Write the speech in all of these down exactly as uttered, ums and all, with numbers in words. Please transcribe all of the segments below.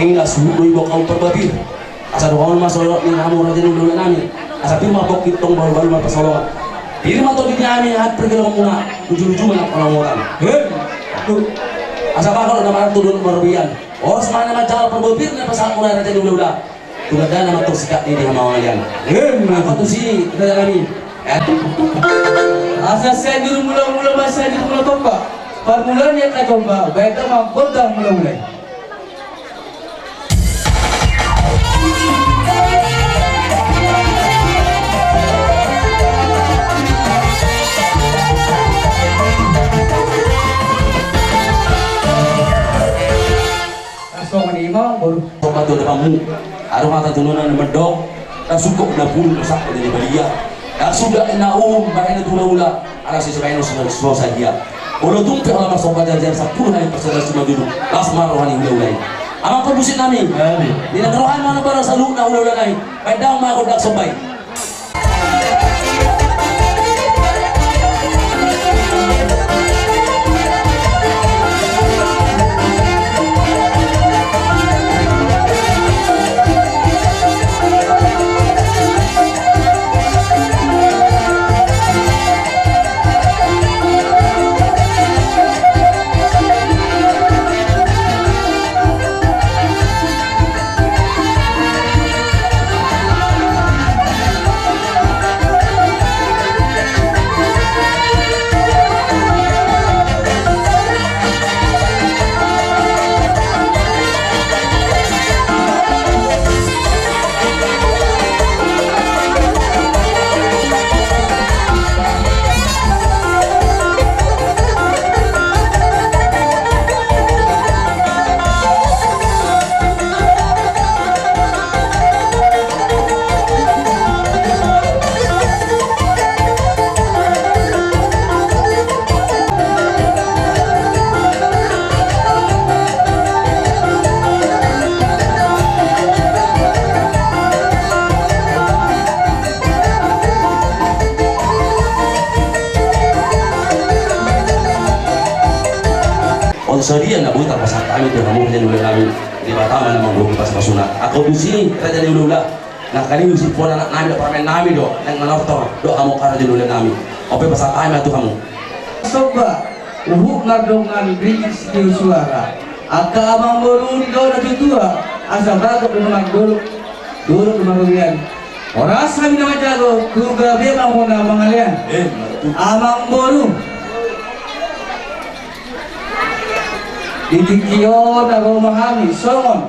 Inda suhut do iboan hamu parbapir. Asa dohonon ma songon i hamu raja ni hulahula nami. Asa pir ma pongki tong bahulbahul marpasolongan. Pir ma tondi nami, ahat pargelonganmuna. Lujuluju ma na pangomotan. Hem. Asa bagot na maratu dohot marrobean. Horas ma na manjalo parbapir na pasahat muna raja ni hulahula. Tu gandana ma tong sikat ni di hamamalian. Hem. Apa tu si raja nami? Asa sai juru mula-mula ma sai juru mula tompa. Parmulaan ni angka tompa baen damang gondang mula-mula i. Songon i ma boru. Songon tu adopanmu. Adong hata tu nona na mandok. Na sungkop na bulung masak pada di badia. Na suda na uhum bahen tu hulahula. Ala si suda na suda suda sadia. Olo tung pe ala masuk pada jam sampulu hali pasal simanjujung. Las ma roha ni hulahula i. Amang parmusik nami. Amin. Di na roha ma na bara saluhutna hulahula nami. Baen damang ma gondang somba i. On sadia na boi tarpasahat hami tu hamu raja ni hulahula nami. Debata ma na manggohi pasupasuna. Angka udusi raja ni hulahula. Na kali usi pona anak nami do, parumaen nami do, naeng manortor do hamu angka raja ni hulahula nami. On pe pasahat hami ma tu hamu. Somba. Huhut mardongan ringgit sitio suara. Angka amangboru ni do na tuatua, asa bagot do na mardolok, dolok do marrobean. Horas hami na manjago, tu gabe ma hona mangalean. Eh, amangboru. Di tingki on na ro ma hami songon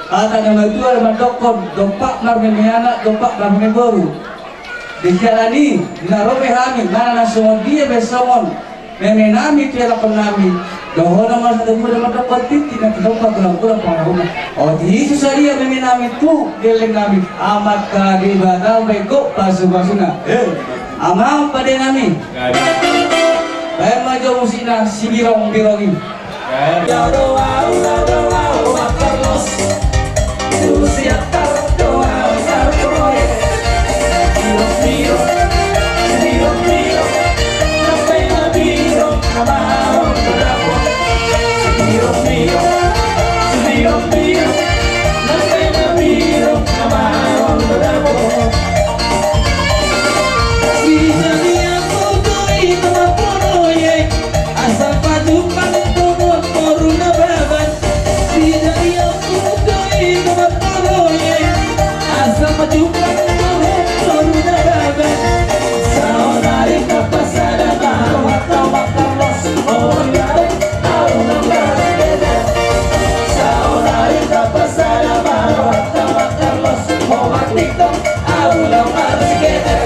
hata ni natuatua mandokkon, dompak marmeme anak, dompak marmeme boru. Di siala ni i, di na ro pe hami, manang na songon dia pe songon meme nami tu ianakhon nami, dohonon ma sada mula mandokkon tintin na tinompa tulang-tulang pangarahutna. Otik i sadia meme nami tu leleng nami, Amanta Debata ma gok pasupasuna. Eh. Amang pade nami. Baen ma jo musikna Sibirong-birong i. Asa pajumpang dohot boru na baban. Sijadion tu doi dohot na boru i. Asa pajumpang dohot boru na baban. Saonari tapasada ma rohanta mangkalos. Obat TikTok, ahu laho marsikete.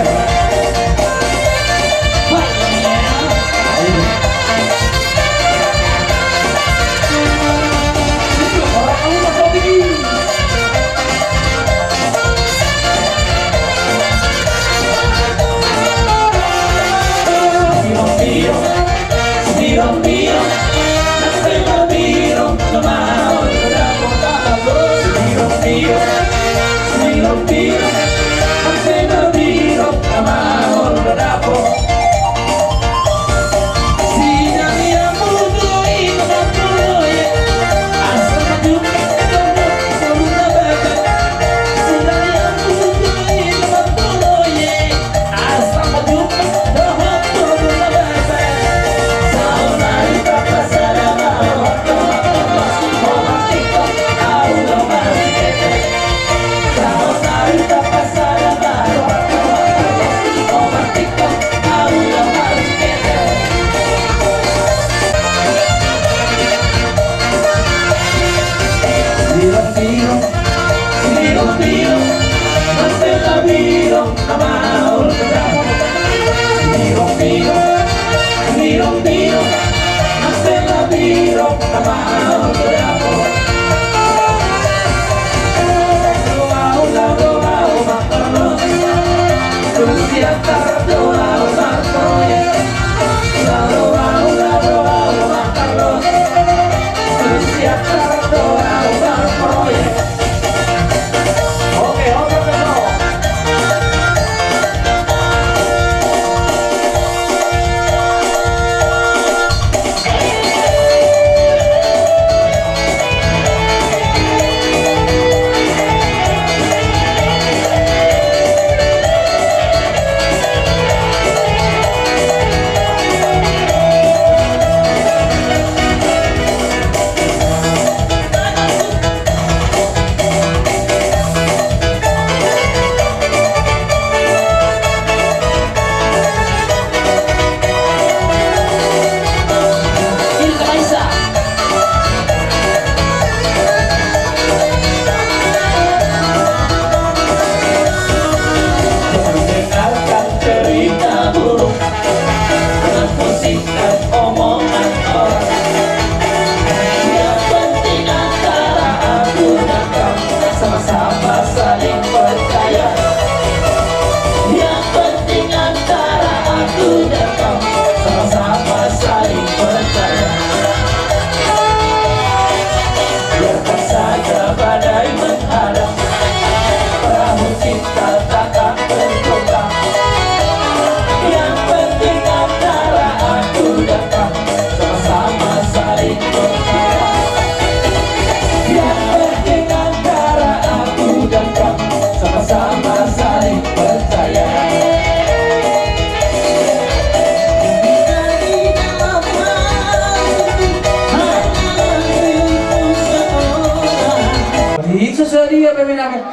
Inso sadia pe,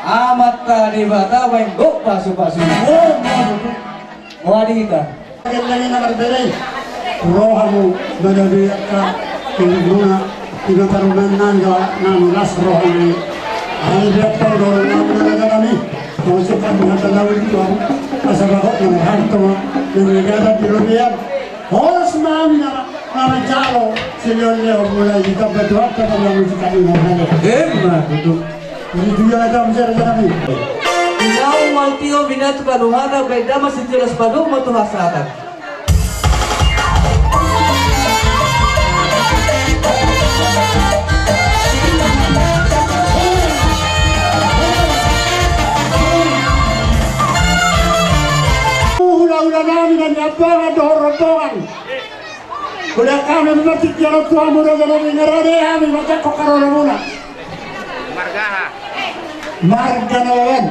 Amanta Debata, baen gok pasupasu. Wah, di hita. Gelleng i na marbere, rohamu manabi angka gellengmuna, ima parumaen nami, las rohana i. Ai biar tong do nami na dalan i. Kau cepat mengatakan itu, asa bagok na harto, na negara di robean. Horas ma hami na manjalo, senior-senior mulai di tempat tu harta pada musik kami na hale. Emma tutu. Jadi dia ada bicara kami. Inau maltio binatu panuhana, baik damas sitilas padung matu hasatan. Hula-hula nami na niambangan dohot rombongan. Hula hami memetik jalan tuamu dohot jalan ingerade hami macakko karolamuna. Marga Nababan.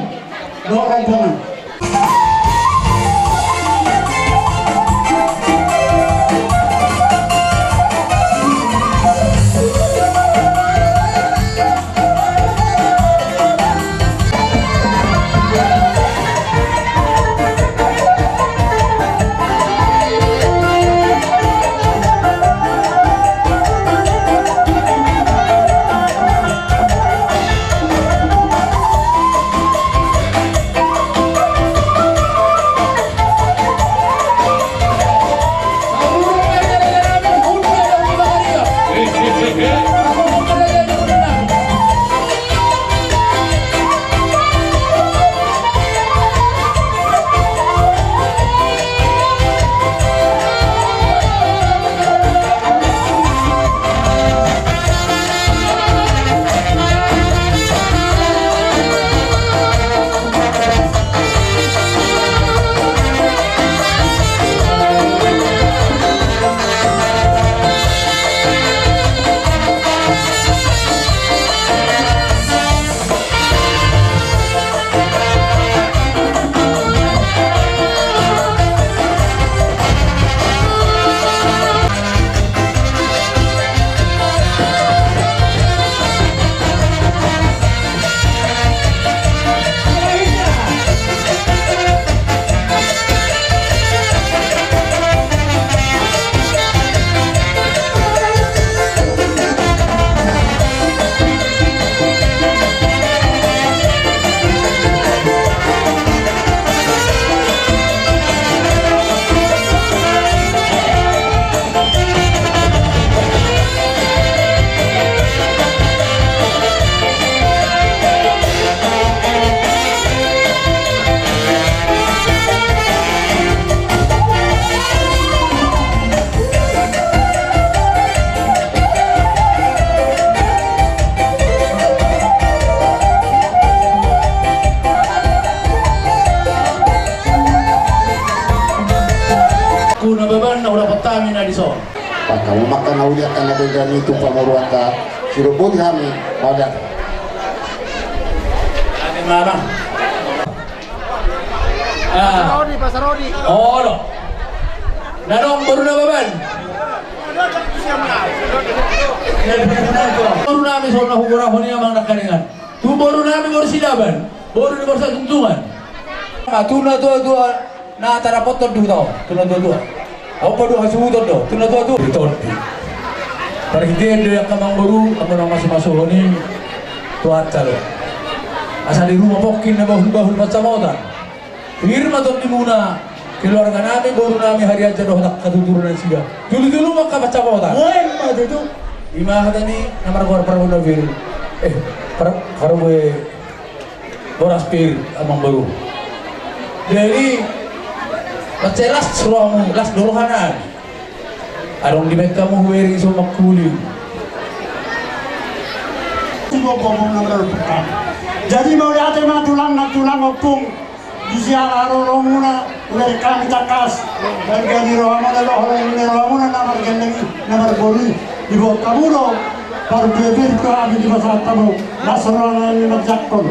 Dohot rombongan. Kuna baban na hudapot hami na dison. Pangka mumangka na uli angka na denggan i tu pamoruonta, siropoti hami, mauliate. Hami mana? Ah. Pasarodi, pasarodi. Olo. Na dong boru na baban. Boru nami songon na hugorahon i amang nangkaningan. Tu boru nami boru Silaban, boru ni boru Satuntungan. Ah, tu na tua-tua. Na tarapothon do huta on tu na tua-tua. Ahu pe do hasuhuton do tu na tua-tua. Di tondi. Parhitean do i angka amang boru, angka na masu-masuhon i. Tuanta do. Asa di ruma pongki na bahul-bahul pansamotan. Pir ma tondimuna, keluarga nami, boru nami, Harianja dohot angka tuturunan nasida. Julu-julu ma angka pansamotan. Ima hata ni na margoar Pargonda Pir. Eh, par-, Pargonda Boras Pir, amang boru. Jadi, mansai las rohamu, las do roha nami. Adong dibaen hamu hubereng i so mangkuling. Tiba bobo na marpekan. Jadi mauliate ma tulang na tulang ompung. Di siala haroromuna, hubereng hami tangkas. Marga ni rohamuna, dohot holong ni rohamuna, na margelleng i, na marboru i. Diboan hamu do. Parbue pir tu hami dipasahat hamu, las roha nami manjangkon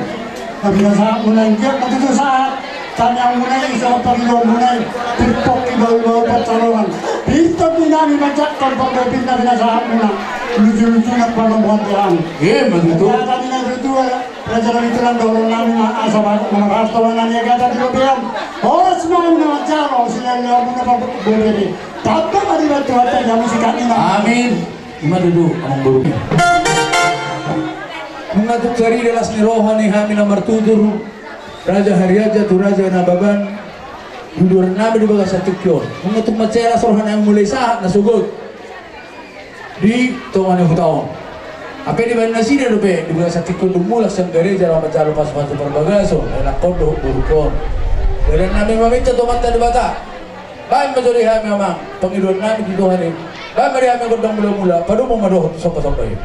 na pinasahatmuna i. Anggiat ma tutu sahat tangiangmuna i, songon pangidoanmuna i, pir pongki bahul-bahul pansalongan. Pir tondi nami manjangkon parbue pir na pinasahatmuna. Luju-luju na panomuan di hami. Ima tutu. Anggiat hami na tutu. Jadi tulang dohonon nami ma asa bagot ma na rasto ma nami agata di lobian. Horas ma na jalo silan na buna pa beberi. Tamba ma di bantu hata jami sikat ni ma. Amin. Ima dudu amang boru. Nunga tung tarida las ni roha ni hami na martutur Raja Harianja tu Raja Nababan. Duduran nami di bagasan tingki on. Nunga tung mansai las roha nami mulai sahat na sogot di tonga ni huta on. Hape dibaen nasida dope di bagasan tingki on dung mulak sian gareja laho manjalo pasupasu parbagason, elak on dohot boruk on. Dalan nami maminta tu Amanta Debata. Baen ma jo di hami amang pangidoan nami di Tuhan i. Baen ma di hami gondang mulamula, padomu ma dohot sombasomba i.